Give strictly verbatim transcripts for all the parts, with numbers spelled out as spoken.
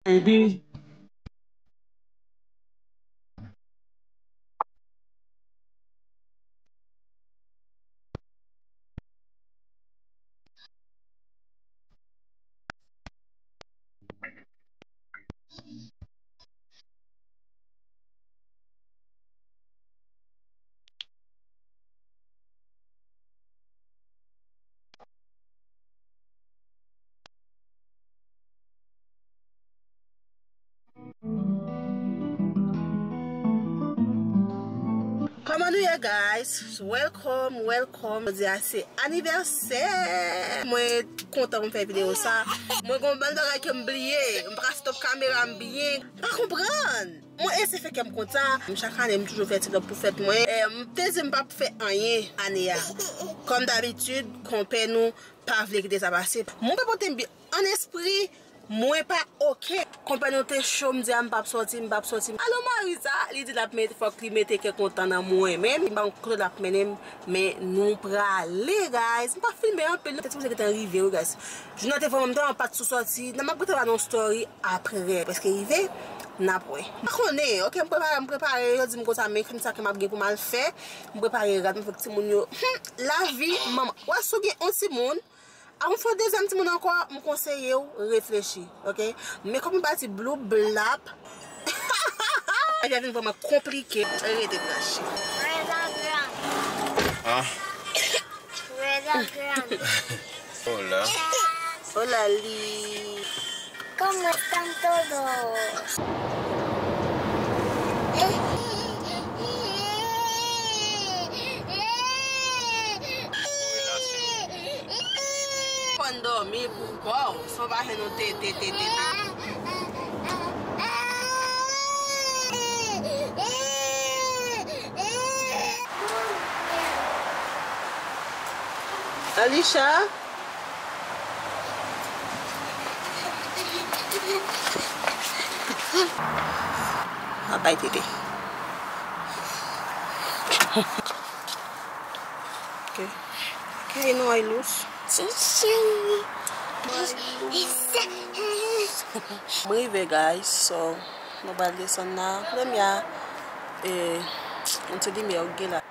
Baby. Kòman nou ye, guys? Welcome, welcome. Jodi a se anivèsè. Mwen kontan pou m fè videyo sa. Mwen gon bann bagay ke m bliye. M pa ka stop kamera m byen. M pa konprann. Mwen, e se fè kè m kontan. Chak ane, m toujou fè ti lòt pou fèt mwen. E, m te di m p ap fè anyen ane a. Kòm dabitid, konpè nou pa vle kite sa pase. Mwen pa pote m byen an espri, mwen pa oke. Konpè nou te cho, m di a m p ap sòti, m p ap sòti. Alo Marisa, li di l ap mete, fòk li mete kè kontan nan mwen. Men, m pa konn kote l ap mennen m. Men nou prale, guys. M pa filme anpil, non. Tèt sipoze gentan rive, wi, guys. Jounen an te vrèman, m te vrèman pa t sou sòti. Nan m ap gentan ba nou story apre, prèske rive, n ap wè. M pa konnen, oke, m prepare, m prepare, yo di m konsa, men konn sa ke m ap gen pou m al fè. M prepare rad, m fè timoun yo. Hmm, lavi, manman. Wè, si w gen yon timoun, avan w fè yon dezyèm timoun ankò, m konseye w reflechi, oke? Men kòm m pa di blou blap, bagay vin vrèman konplike. Rete branche. Where's our grand? Ah. Where's our grand? Hola. Hola, Li. ¿Cómo están todos? Konn dòmi pou kò w, san pa fè nou te, te, te, te, te. Alisha. A bay tete. Ok. Ok, nou ay lous. M rive, guys, so nou pral desann la. Premye a, eh, yon ti limyè ou gen la.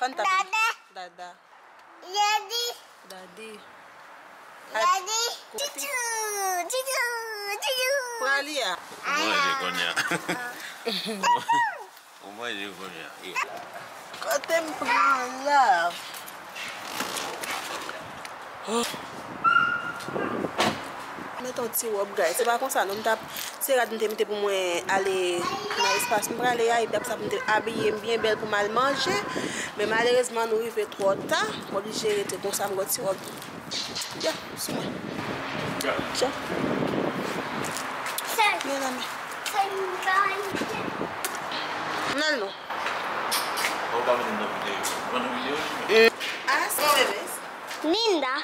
Kanta. Dada. Dada. Daddy. Daddy. Daddy. Kote? Chouchou, chouchou, chouchou. Pran li a. Ou manje kounye a. Ou manje kounye a. Kote m pran la? Met yon ti wòb, guys. Se pa konsa, non, m t ap, se rad m te mete pou mwen ale nan espas m prale a, epi apre sa pou m te abiye m byen bèl pou m al manje. Men malerezman, nou rive twò ta. M oblije rete konsa, m gon ti wòb. Ya, sou mwen. Ya. Men la men. N al non. Ou pa mete m nan videyo. Ou pa nan videyo, li? Mm. Ah, c'est mon bébé. Linda.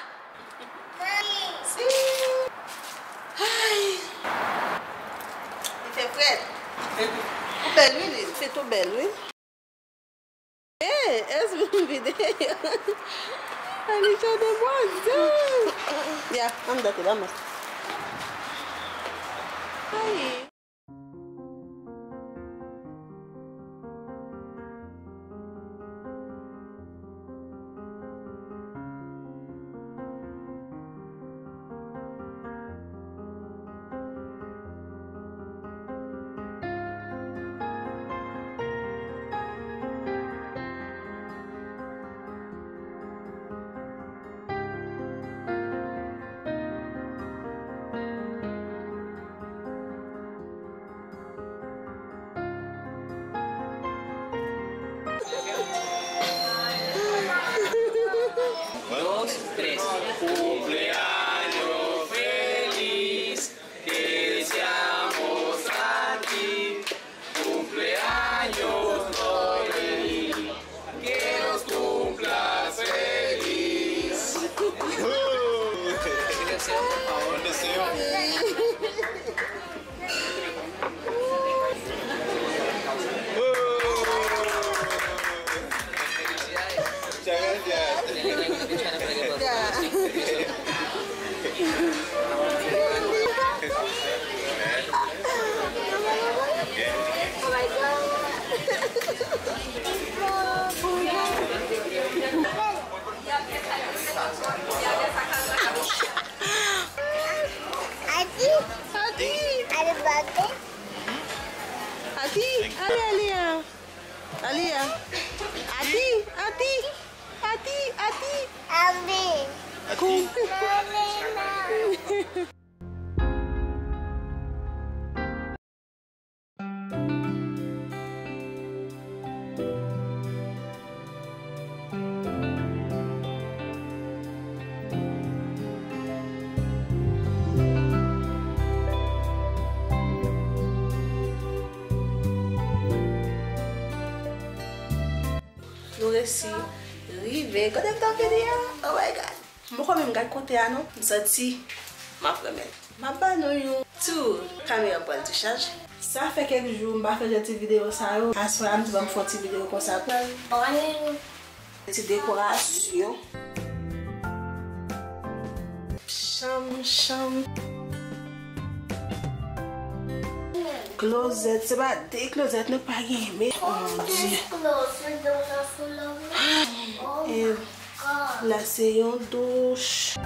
Si. Ay. Li fè frèt. Ou bèl, wi, li. Se tou bèl, wi. Eh, èske m videyo? Alisha demwazèl. Ya, ann date la, mwen. Ay. Ati, ale, ale a. Ale a. Ati, ati, ati, ati. Kou- Nou resi rive. Kote m t ap vini a? Oh my God. M poko menm gad kote a non. M santi m ap renmen. M ap ba nou yon tou. Kamera pral dechaje. Sa fè kèk jou m pa fè jan ti videyo sa yo. Aswè a m di ban m fè yon ti videyo konsa pou ti dekorasyon. Chanm, chanm. Klozèt, se pa de klozèt nou pa gen, men, oh mon Dieu. E la se yon douch.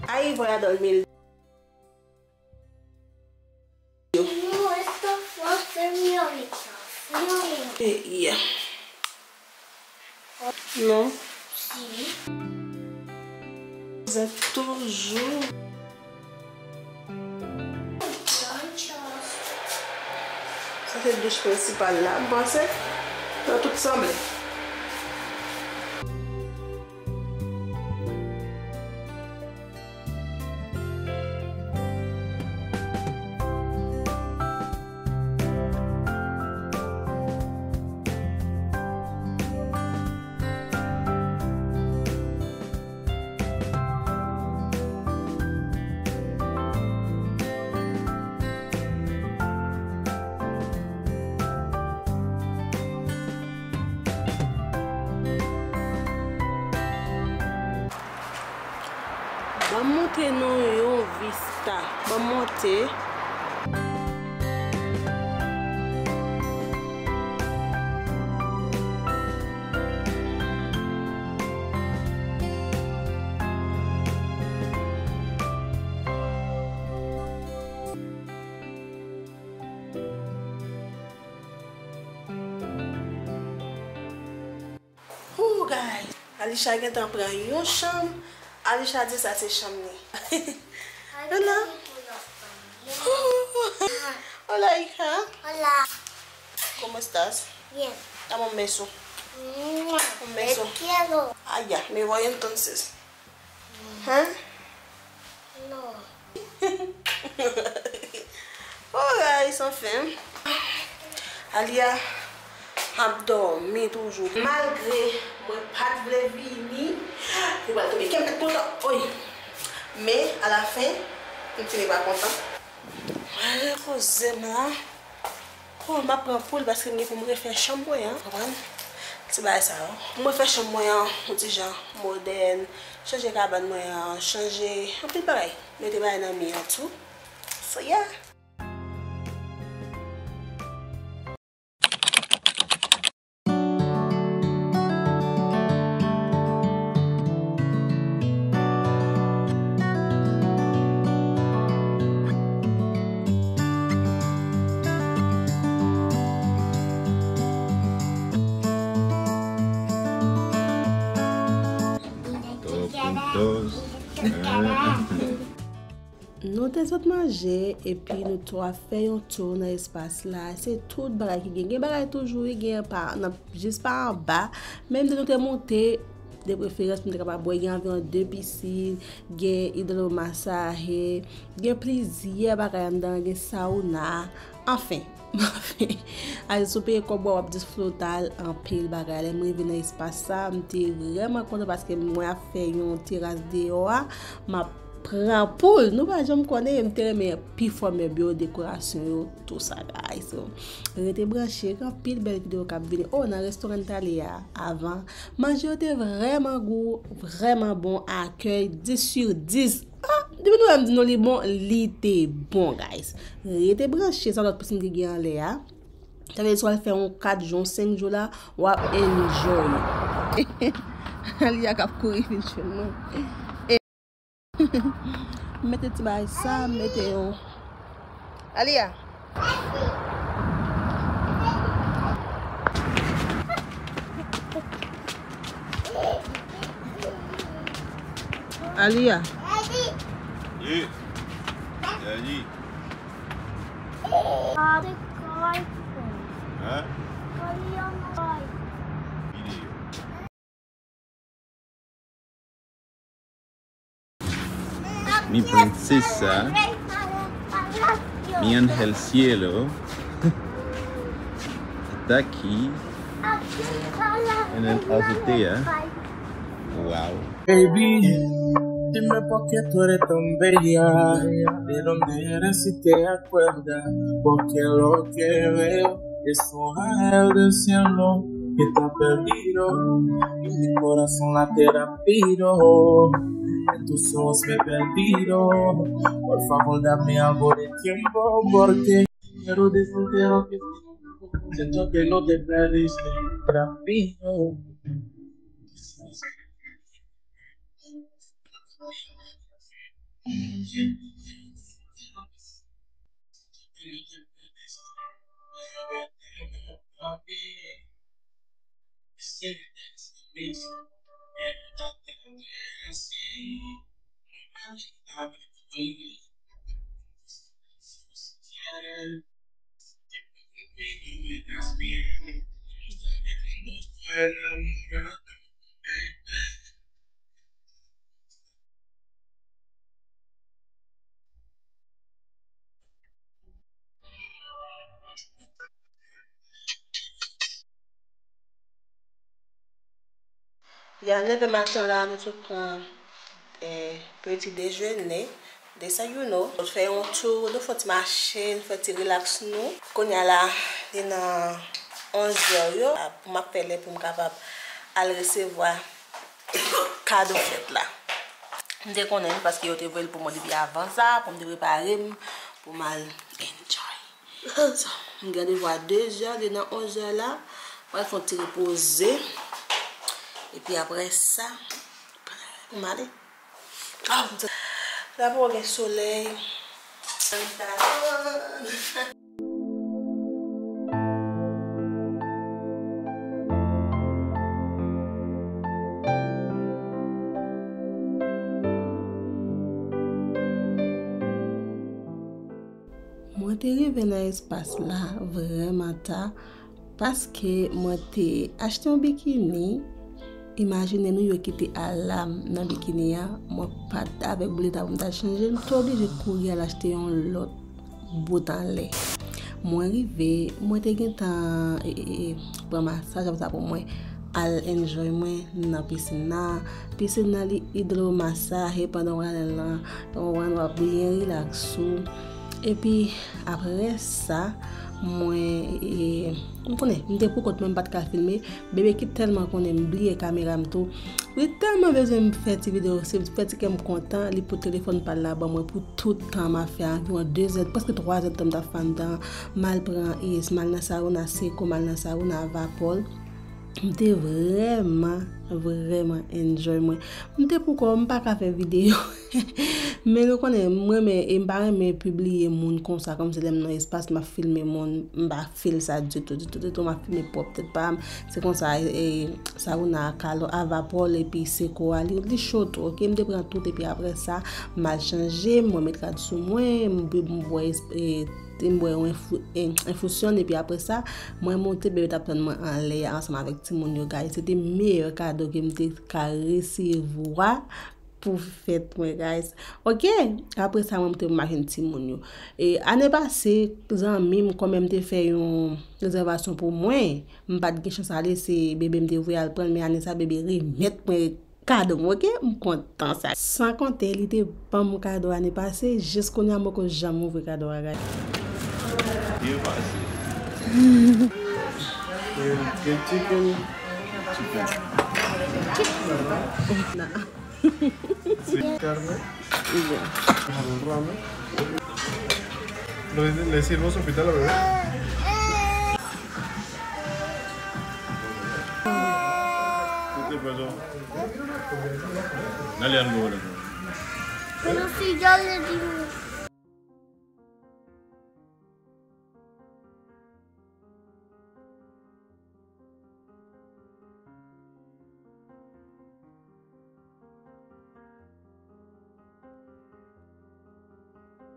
Ahí voy a dormir. No, esto fue señorita, señorita. Eh, yeah. Non. Si. Vous êtes toujours. Sa se douch prensipal la, m panse. Yo tout sanble. Ban m montre nou yon vista. Ban m monte. Ooh, guys. Alisha gentan pran yon chanm. Alisha di sa se chanm li. Hola. Hola, hija. Hola. ¿Cómo estás? Bien. Dame un beso. Mua. Un beso. Te quiero. Ah, ya, me voy entonces. Hein? No. Oh, guys, anfen. Alia ap dòmi toujou. Malgre mwen pa t vle vini, li pral tonbe. Kè m pa t kontan. Oy. Men, alafen, m fini pa kontan. Mwen repoze m la. Oh, m ap pran poul paske m gen pou m refè chanm mwen an, konprann? Ti bagay sa yo. Pou m refè chanm mwen an, yon ti jan modèn, chanje kabann mwen an, chanje anpil bagay. Mete bagay nan mi an tou. So, yeah. Dos puntos. Nou te sot manje, epi nou tou ap fè yon tou nan espas la. Se tout bagay ki gen. Gen bagay toujou, wi, gen pa, nan, jis pa anba. Men m di nou te monte, de preferans, pou nou te kapab wè, gen anviwon de pisin, gen idwomasaje, gen plizyè bagay anndan, gen sauna. Anfen, anfen, a, si w peye kòb w ap jis flotal anpil bagay. Lè m rive nan espas sa, m te vrèman kontan paske mwen ap fè yon teras deyò a, m ap pran poul. Nou pa janm konnen, m te renmen pifò mèb yo, dekorasyon yo, tou sa, guys. So, rete branche, gen anpil bèl videyo k ap vini. Oh, nan restoran n t ale a, avan, manje yo te vrèman gou, vrèman bon, akèy, dis sur dis. Ah, depi nou wè m di nou li bon, li te bon, guys. Rete branche, sa lòt pisin ki gen anlè a. Sa vle di, si w al fè yon kat jou, yon senk jou la, w ap enjoy. Alia k ap kouri vin jwenn nou. E, mete ti bagay sa, mete yon. Alia. Alia. Ye. Daddy. Hein? Video. Mi princesa, mi ángel cielo, está aquí en el azotea. Wow. Baby, dime por qué tú eres tan bella, de dónde eres si te acuerdas, porque lo que veo es un ángel del cielo que está perdido, y mi corazón late rápido, en tus ojos me he perdido, por favor dame algo de tiempo, porque quiero decirte lo que siento que no te perdiste, rápido. Ya, nèf è maten la, nou sot pran, eh, peti dejene, desayuno. Nou fè yon tou, nou fè ti mache, nou fè ti rilaks nou. Kounye a la, li nan onz è yo. Pou m ap fè lè pou m kapab al resevwa kado fèt la. M te konnen l paske yo te voye l pou mwen depi avan sa, pou m te prepare m, pou m al enjoy. So, m gen devwa de zè, li nan onz è la. Mwen fè yon ti repoze. Epi apre sa, pou m ale. Ah, la pou gen solèy. Mwen te rive nan espas la vrèman ta, paske mwen te achte yon bikini. Imajine nou, yo kite alam nan bikini a, mwen pa t avèk bleda pou m ta chanje l, m te oblije kouri al achte yon lòt bout anlè. Mwen rive, mwen te gentan, e, e, e, pran masaj ap sa pou mwen al enjoy mwen nan pisin nan. Pisin nan li idlo masaje pandan w al nan, w ap byen rilaks ou. Epi apre sa, mwen, e, m konnen, m te pou kont mwen, m pa t ka filme. Bebe ki tèlman konnen m bliye kamera m tou. Li tèlman bezwen m fè ti videyo, se fè ti kè m kontan, li pote telefòn pa l la ban mwen pou tout tan m ap fè, anviwon de zè, prèske twa zè tan m t ap fè anndan. M al pran, e, m al nan sawona Seco, m al nan sawona Avapol. M te vrèman, vrèman enjoy mwen. M te poukò, m pa ka fè videyo. Men nou konnen, m renmen, e m pa renmen pibliye moun konsa, kòmsi lè m nan espas, m ap filme moun, m pa fil sa ditou, ditou, ditou, m ap filme pwòp tèt pa m. Se konsa, e, e, sawona a, kalo, Avapol epi Seco a, li, li cho tou, oke? M te pran tout, epi apre sa, m al chanje, m mete rad sou mwen, m bwè, m bwè, e, m bwè yon enfou-, e, enfusyon, epi apre sa, mwen monte, bebe t ap tann mwen anlè a ansanm avèk timoun yo, guys. Se te meyè kado ke m te ka resevwa pou fèt mwen, guys. Oke, apre sa, mwen, m te mache timoun yo. E, ane pase, zanmi m, kòmè m te fè yon rezèvasyon pou mwen, m pa t gen chans ale, se bebe m te voye al pran l, men ane sa, bebe remèt mwen kado m, oke? M kontan sa. San konte, li te ban m kado ane pase, jis kounye a, m poko janm ouvri kado a, guys. Byen pase. Chicken. Chicken. Nah. Sin carne. Y ya. Lo, le sirvo su pita, la bebé. Dale algo ahora. Pero si ya le dimos.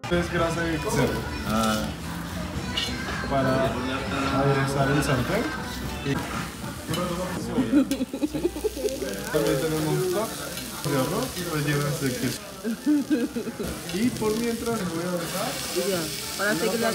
Es grasa de cerdo. Ah. Para aderezar el sartén. Y también tenemos dos de arroz rellenas de queso. Y por mientras voy a dejar. Ya, para seguir la.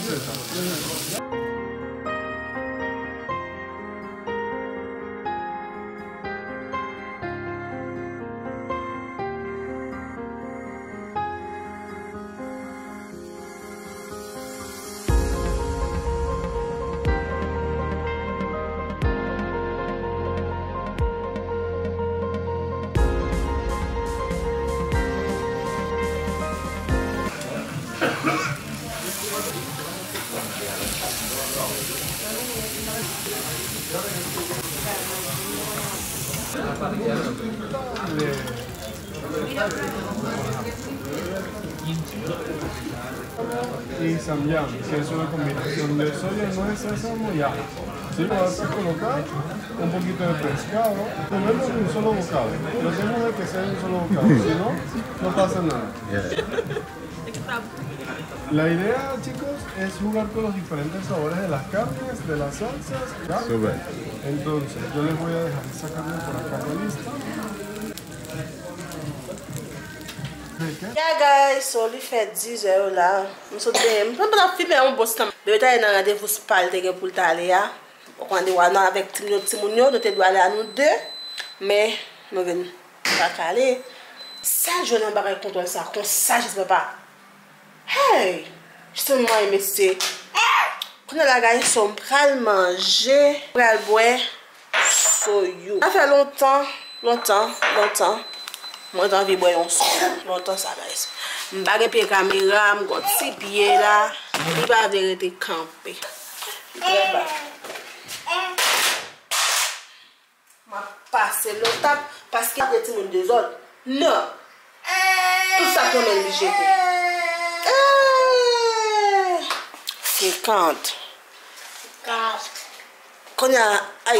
Y samyang, que es una combinación de soya, nueces, sésamo y ajo. Sí, le vas a colocar un poquito de pescado, comemos un solo bocado. Tratemos de que sea un solo bocado, si no, no pasa nada. La idea, chicos, es jugar con los diferentes sabores de las carnes, de las salsas, ¿ya? Súper. Entonces, yo les voy a dejar esa carne por acá lista. Ya, guys, so li fè dis zè la. M sot benyen. M pandan ap filme yon bon tan. Bebe t ale nan randevou spa l te gen pou l t ale a. Randevou a nan avèk timoun yo, timoun yo, nou te dwe ale a nou de. Men, nou vin pa ka ale. Sa jwenn nan bagay kontwòl sa, konsa jis papa. Hey! Jis mwen mesye. Kounye la, guys, so m pral manje, m pral bwè soyou. Sa fè lontan, lontan, lontan, mwen t anvi bwè yon soyou. Lontan sa, guys. M pa gen pye kamera, m gon ti pye la. Li pa vle rete kanpe. Li trè ba. M ap pase lotap paske ap gen timoun dezòd. Non. Tout sa k nan men li jete. Eh! Frekant. Kounye a, ay.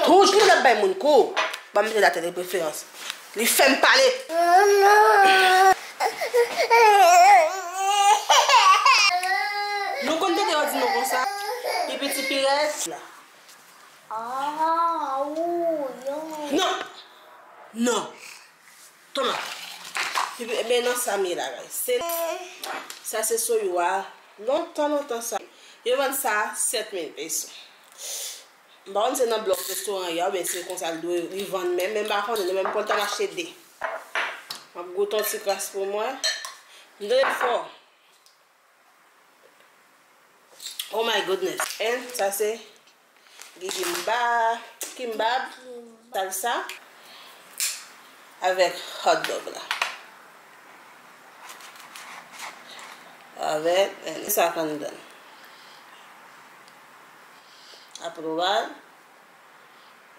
Touch li l ap bay moun kou. Ban m mete l atè de preferans. Li fè m pale. Nou konn tande yo di nou konsa. Pi piti pi rèd. Ah, ou, yo. Non. Non. Toma. Ebyen, nan sa m ye la, guys. Se, sa se soyou a. Lontan, lontan sa. Yo vann sa sèt mil peso. M pa konn se nan blòk restoran an ye a, oubyen se konsa l dwe li vann menm, men m pa konnen, men m konn t al achte de. M ap goute yon ti kras pou mwen. M tande l fò. Oh my goodness. And sa se gigimba, kimbab, salsa avèk hot dog la. Avèk, and sa k anndan. Apwouval.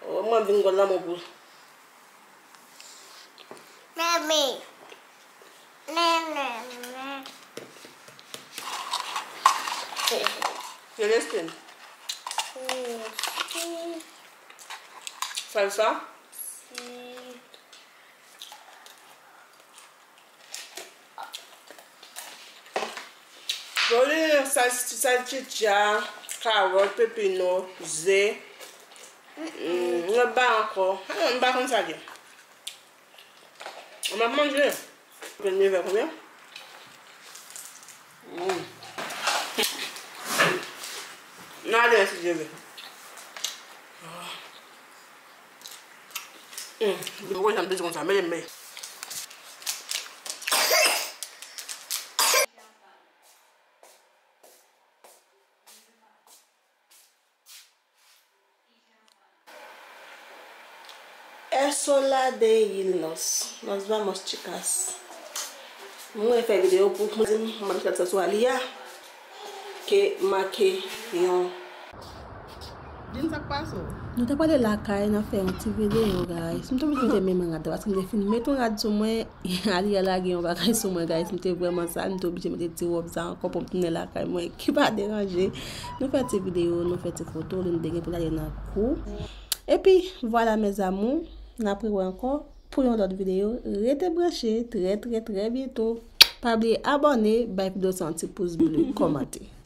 Oh, mwen vin gòl nan mwen pou Mami. Mami. Celestine. Salsa? Brocoli, sal-, salchicha, kawòt, pepino, ze. Mm, lòt bagay ankò. Ah, m pa konn sa gen. M ap manje. Premye vè konbyen? Mm. N a ale si Dye vle. Mm. Mwen janm te di konsa, mele mele. Es hora de irnos. Nos vamos, chicas. Mwen fè videyo pou mwen di m, mwen fè sa sou Aliya. Ke make yon. Din sa k pase w. Nou te pale lakay, n ap fè yon ti videyo, guys. M te oblije mete menm rad la, paske m te fin met yon rad sou mwen, Aliya lage yon bagay sou mwen, guys. M te vrèman sal, m te oblije mete ti wòb sa ankò pou m tounen lakay mwen, ki pa deranje. Nou fè ti videyo, nou fè ti foto, nou te gen pou n ale nan kou. Epi, vwala, mes amours, n ap rewè ankò pou yon lòt videyo. Rete branche, trè, trè, trè byento. Pa bliye abòne, bay videyo sa yon ti pous ble, kòmante.